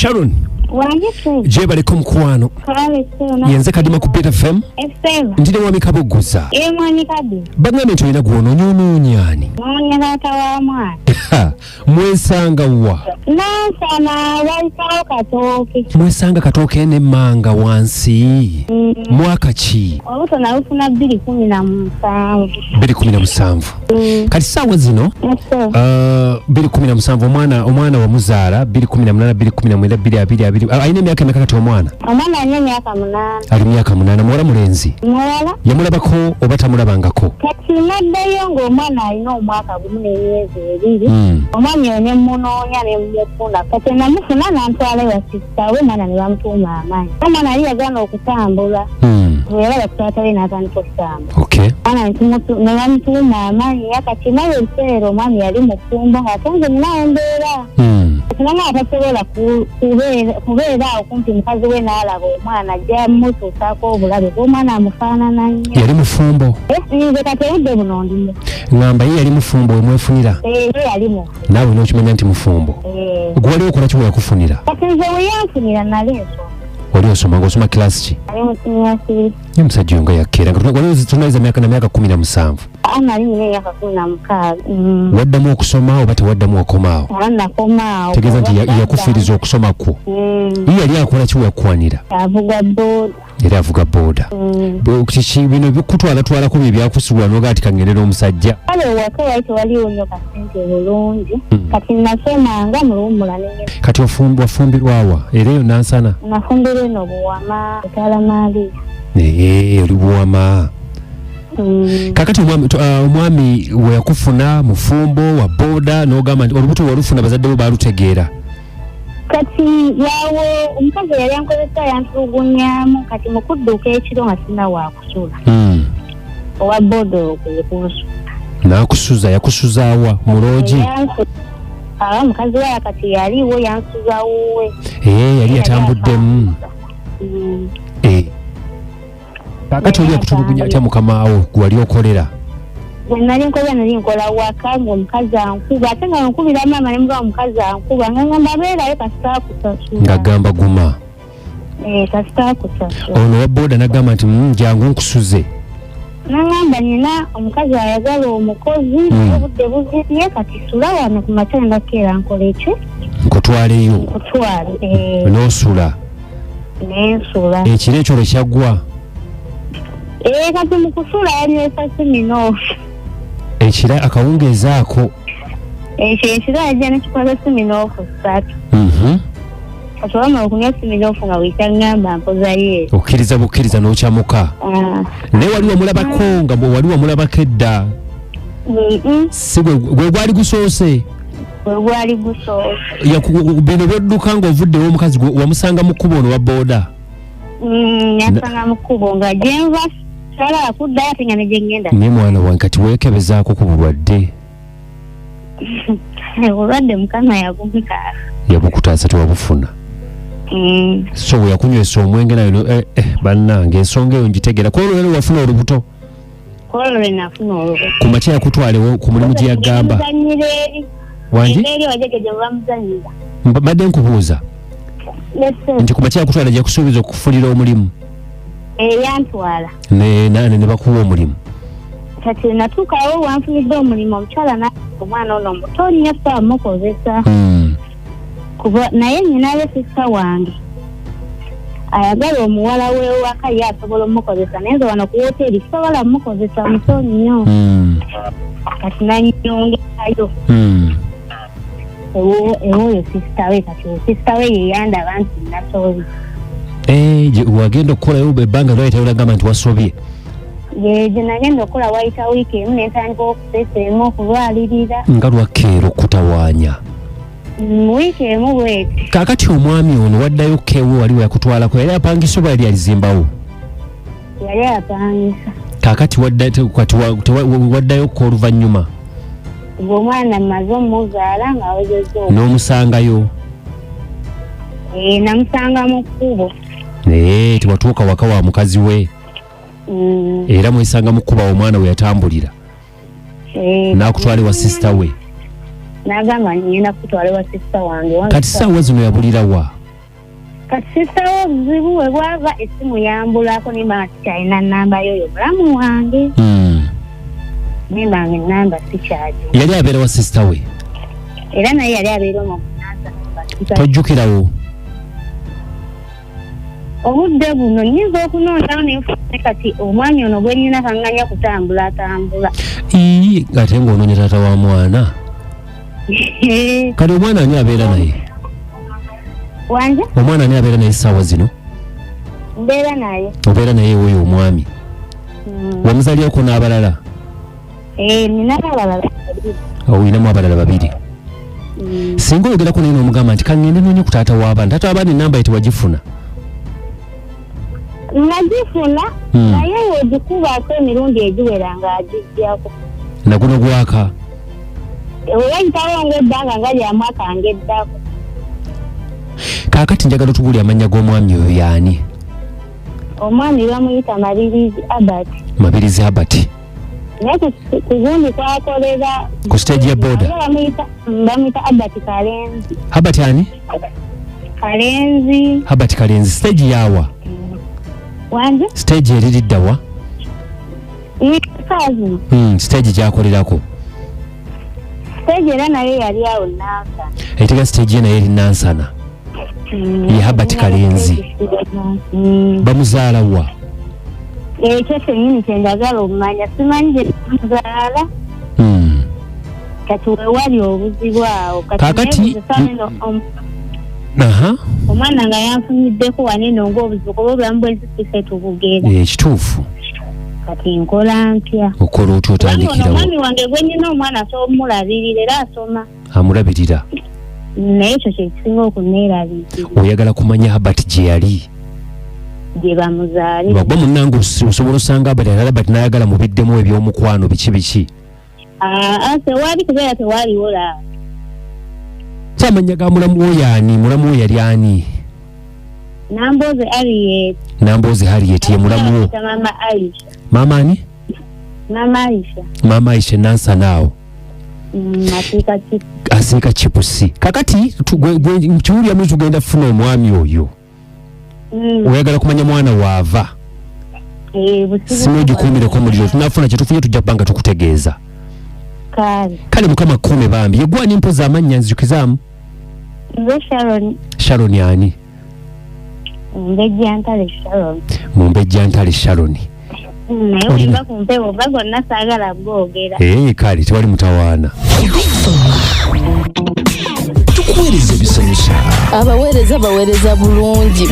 Sharon. Wange ssebo. Gyebaleko mukwano. Kale ssebo. Yenze Kadima ku Beat FM. Essebo. Ndine mwami Kaboggoza. Ee mwami Kadi. Bagambye nti olina gw'onoonya, onoonya ani? Noonya taata wa mwana. Mwesanga wa? Nansana bayitawo Katooke. Mwesanga Katooke n'emmanga wansi. Mwaka ki? Olubuto nalufuna 2017. 2017. Kati ssaawa zino Essebo. 2017 omwana wamuzaala 2018, 2019, 2020, alina emyaka emeka kati omwana? Omwana alina emyaka 8. Ali myaka 8. Muwala mulenzi? Muwala. Yamulabako oba tamulabangako? Kati naddayo ng'omwana alina omwaka 1 n'emyezi 2. Omwami oyo ne mmunoonya ne mmufuna. Kati namufuna n'antwala ewa sisita we, omwana ne bamutuuma amaanyi. Omwana yali yagaana okutambula. Bwe yalaba taata we n'atandika okutambula. Omwana ne bamutuuma amaanyi. Kati naye ebiseera omwami yali mufumbo ng'ate nze nina embeera. Kati namwana tasobola kubeera awo kumpi mukazi we n'alaba omwana ajja mmutuusaako obulabe kuba omwana amufaanana nnyo. Yali mufumbo? Nze kati obudde buno ndi mu. Ŋŋamba ye yali mufumbo we mwefunira? Ye yali mufumbo. Naawe n'okimanya nti mufumbo? Gwe wali okola ki we yakufunira? Kati nze we yanfunira nali nsoma. Wali osoma, ng'osoma kilaasi ki? Nali mu siniya 3. Ye musajja oyo nga yakkeera, nga wali tunaliza myaka na myaka 17. Nali nina emyaka 16. Waddamu okusoma oba tewaddamu, wakomaawo? Aba nakomaawo. Tegeeza nti yakufiiriza okusoma kwo. Ye yali akola ki we yakukwanira? Avuga booda. Yali avuga booda. Kiki bino bikutwalatwalako bye byakusigula n'ogaa ti kaŋŋende n'omusajja? Kale ewaka wali tewaliwo nnyo kasente bulungi. Kati nasomanga mu luwummula ne ngenda. Kati wafumbirwawa era eyo Nansana? Nafumbirwa eno Buwama, Etaala Maria. Ee, oli Buwama. Kakati omwami we yakufuna mufumbo wa booda, n'ogamba nti olubuto walufuna bazadde bo baalutegeera? Kati yawo omukazi eyali ankozesa yantulugunyamu, kati mu kudduka ekiro nga sina waakusula. Owa booda olwo kwe kunsuza. N'akusuza, yakusuzaawa mu loogi? Aba mukazi we kati yaliwo, yansuza wuwe. Ee, yali yatambuddemu. Kakati oli yakutulugunya atya mukamaawo gwe wali okolera? Bwe nali nkola, nali nkola waka ng'omukazi ankuba, ate nga nkubira maama ne mugamba omukazi ankuba, nga ngamba beerayo kasita akusasula. Ng'agamba guma. Eh, kasita akusasula. Ono wa booda n'agamba nti jangu nkusuze." Nangamba nina omukazi ayagala omukozi, naye obudde buzibye, kati sula wano, ku makya ngenda kukeera nkola eki? Nkutwaleyo. Nkutwale. Eh, N'osula. Nensula. Ekiro ekyo lwe kyaggwa? Eh, kati mu kusula yanywesa Smirnoff. Ekira akawungeezi ako? Ekyo ekiro yajja nekikola Smirnoff 3. Kati wamala okunywa Smirnoff nga wekyaŋŋamba mpozayo. Okkiriza bukkiriza n'okyamuka? Ah. Naye wali wamulabako, nga bwe wali wamulabako edda? Si gwe gwali gusoose? Gwe gwali gusoose. Bino byodduka ng'ovuddewo omukazi gwe wamusanga mu kkubo ono wa booda? Yansanga mu kkubo nga gyenva salala kuddayo, ate nga ne gye ŋŋenda. Naye mwana wange, kati weekebezaako ku bulwadde? Obulwadde Mukama yabunkaasa. Yabukutaasa, tewabufuna. So bwe yakunywesa omwenge nayo bannange, ensonga eyo ngitegeera. Ku olwo lero wafuna olubuto? Kwolwo lwe nafuna olubuto. Ku makya yakutwalewo ku mulimu gye yagamba? Muzannyira eri. Wangi? Eri wajege gye bamuzannyira. Mbadde nkubuuza Lese. nti ku makya yakutwala gye yakusuubiza okufuulira omulimu? Eyantwala. Ne bakuwa omulimu? Kati natuukawo wanfunidde omulimu, omukyala na omwana ono muto nnyo, so mukozesa. Kuba naye nyinayo sisita wange ayagala omuwala w'ewaka, ye asobola omukozesa, naye nze wano ku woteeri sisobola mukozesa, muto nnyo. Kati nanyongerayo ew'oyo sisita we. Kati sisita we yeyandaba nti nasobye. Eh, wagenda okukolayo ebbanga lwayitayo lagamba nti wasobye? Gye nagenda okukola wayita wiiki 1 nentandika okuseseemu, okulwalirira. Nga lwakkeera okutawaanya? Wiiki 1 bweti. Kaakati omwami ono waddayo keewe wali weyakutwalako, yali apangisa oba yali alizimbawo? Yali apangisa. Kaakati kati waddayo ko oluvannyuma? Ng'omwana mmaze omuzaala nga awezezza N'omusangayo? Eh, namusanga mu kkubo. Naye tewatuuka waka wa mukazi we? Era mwesanga mu kkubo awo omwana we yatambulira? Eh. N'akutwala ewa sisita we? N'agamba ngenda kutwala ewa sisita wange. Kati saawa zino yabulira wa? Kati sisita we obuzibu we bwava, essimu yambulako, nemba nga sikyalina namba yoyo mulamu wange. Nemba nga enamba sikyagi. Yali abeera wa sisita we? Era naye yali abeera omwo Nansana. Tojjukirawo? Obudde buno nnyinza okunoonyawo nenfune. Kati omwami ono gwe nnina kaŋŋanya kutambula atambula. Ii, ate ng'onoonya taata wa mwana. Kati omwana ani abeera naye? Wanje? Omwana ani abeera naye essaawa zino? Mbeera naye. Obeera naye oyo omwami? Wamuzaalyako n'abalala? Eh, ninayo abalala babiri. Oyinamu abalala babiri. Singa oyogerako naye n'omugamba nti kaŋŋende noonye ku taata w'abaana, taata w'abaana enamba ye tewagifuna? Nagifuna, naye wegikubaako emirundi egiwera ng'agijjako. Naguno gwaka? Weyayitawo ng'ebbanga nga lya mwaka ng'eddako. Kaakati njagala otubuulire amannya g'omwami oyo yaani. Omwami bamuyita Mabirizi Abert. Mabirizi Abert. Naye ku gundi kwakolera. Ku stage ya boda? Bamuyita Abert Kalenzi. Habert ani? Kalenzi. Habert Kalenzi. Stage yawa? Wanje? Stage eririddawa? Kazi. Stage gyakolerako? Stage era naye yali awo Nansana. Etega stage ye naye eri Nansana? Ye Habert Kalenzi. Bamuzaala wa? Ekyo kyennyini kyenjagala omumanya, simanyi gye bamuzaala. Kati wewali obuzibu awo. Kati neebuuza eno omwana nga yanfunyiddeko wanene ng'obuzibu, kuba obulamu bwensi sife tubugera. Eh, kituufu. Kati nkola ntya? Okola otya? Kubanga ono Otandikirawo? omwami wange gwe nnina, omwana asobola omulabirira era asoma. Amulabirira. Naye ekyo kyekisinga okuneeraliikiriza. Oyagala kumanya Habert gye yali? Gye bamuzaalira. Lwakuba munnange osobola osanga Habert ate Habert n'ayagala mubiddemu ebyomukwano, biki biki. Aa, tewali, kubeera tewaliwo la. Kyamanya ga mulamu wo yaani? Mulamu wo yali ani? Namboze Harriet. Namboze Harriet ye mulamu wo? Mama Aisha. Maama ani? Mama Aisha. Maama Aisha, Nansana awo? Asiika ki? Asiika chipusi. Kakati kiwuliramu, tugenda kufuna omwami oyo. Oyagala kumanya mwana waava? Eh, busibu. Simu ogikuumireko omuliro, tunafuna kyetufunye tujja kuba nga tukutegeeza. Kale. Kale, Mukama kkuume bambi. Yegwani mpoza amannya, nzijukizaamu. Nze Sharon. Sharon ani? Mbejja Ntale Sharon. Mumbejja Ntale Sharon. Naye Olina- wemba ku mpewo oba gonna saagala googera. Ee, kale tewali mutawaana. Tukuweereza ebisanyusa. Abaweereza baweereza bulungi.